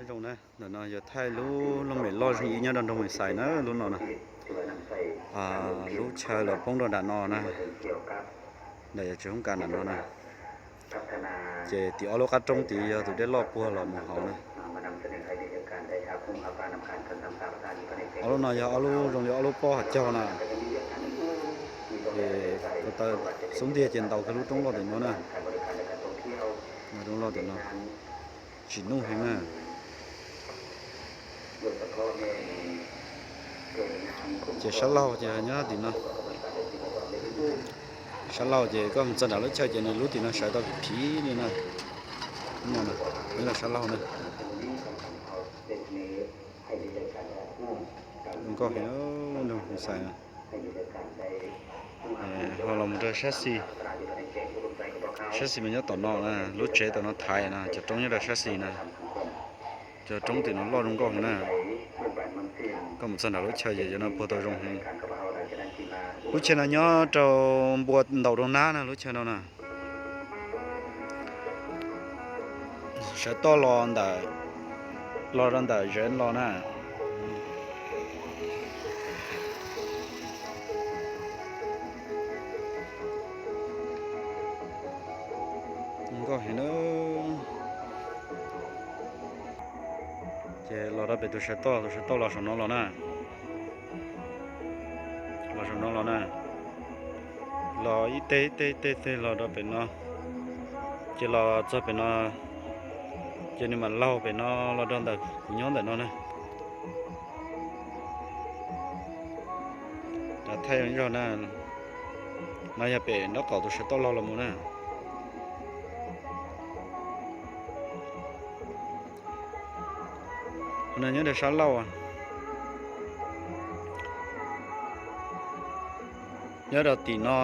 Zoo na, ntawm no yog thaij lub looj mem loj zeeg ib nyob rau nroog Moos Xais na, lub no na. Lub chaw lawv poob rau nram no na, nram yog tsev hoob kas nram no na. Ces tim ob lub qab roob tid yog tus dej loj puag los mus hauv na. Ob lub no yog ob lub zoo li ob lub pob hav cog na. Ces ko taw xub ntiag ces ntaus kiag lub roob loj tim no na. Lub roob loj tim no tsim nuj heev na. Ces sab laug ces nyob tim no. Sab laug ces koj mus txog nram lub chaw ces nws lub tim no sawv tau kim phiv li na. Nyob rau sab laug na. Zoo nkauj heev, nws xais na. Ho los mus rau sab xis, sab xis mas nyob tom no na, lub tsev tom no thaiv na, cov roob nyob rau sab xis na. Cov roob tim no loj zoo nkauj heev na. Koj mus txog nram lub chaw ces cov no puag tau zoo heev. Lub chaw no nyob rau npua ntaus rau nab na, lub chaw no na. Sawv toj los ntawm, los rau ntawm zev los na. Nkauj heev na. Ces los rau pem tus sawv toj, tus sawv toj los saum no los na. Los saum no los na. Los ib teg ib teg ib teg ib teg los rau pem no. Ces los txog pem no, ces nws mam laug pem no los rau ntawm kuv nyob ntawm no na. Rov thaij zog na. No yog pem nraub qaum tus sawv toj laug los mus na. Qhov no nyob rau sab laug. Nyob rau tim no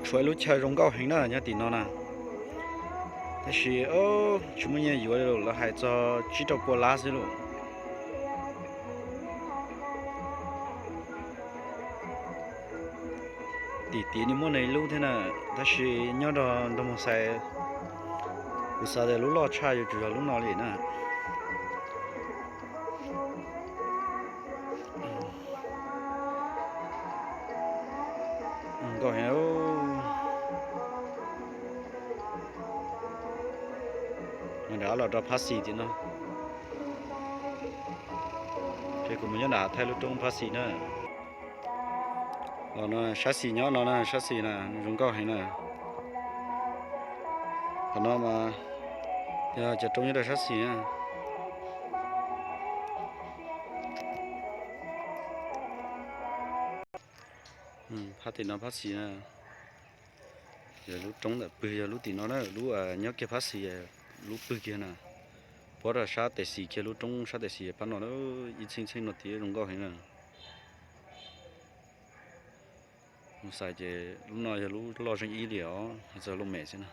tshuav ib lub chaw zoo nkauj heev na, nyob tim no na. Tab sis tsis muaj nyiaj yuav li lauj, lawv hais txog tsib rau pua lab xwb lauj. Tim tid nws muaj nws ib lub thiab na, tab sis nyob rau nroog Moos Xais, kuv xav tias lub loj tshaj yuav tsum yog lub no li na. Nkauj heev. Nram los rau phab xis tim no. Ces kuv mus nyob nram thaij lub roob phab xis na. Los no sab xis nyob no na, sab xis na zoo nkauj heev na. Qhov no mas yog cov roob nyob rau sab xis na. Phab tim no phab xis na. Yog lub roob ntawm pwg yog lub tim no na, lub nyob kiag phab xis, lub pwg kiag na. Puab rau sab tes xis kiag, lub roob sab tes xis phab no, ib txheej txheej no tid zoo nkauj heev na. Moos Xais ces lub no yog lub loj zeeg ib li os, hais txog looj mem xwb na.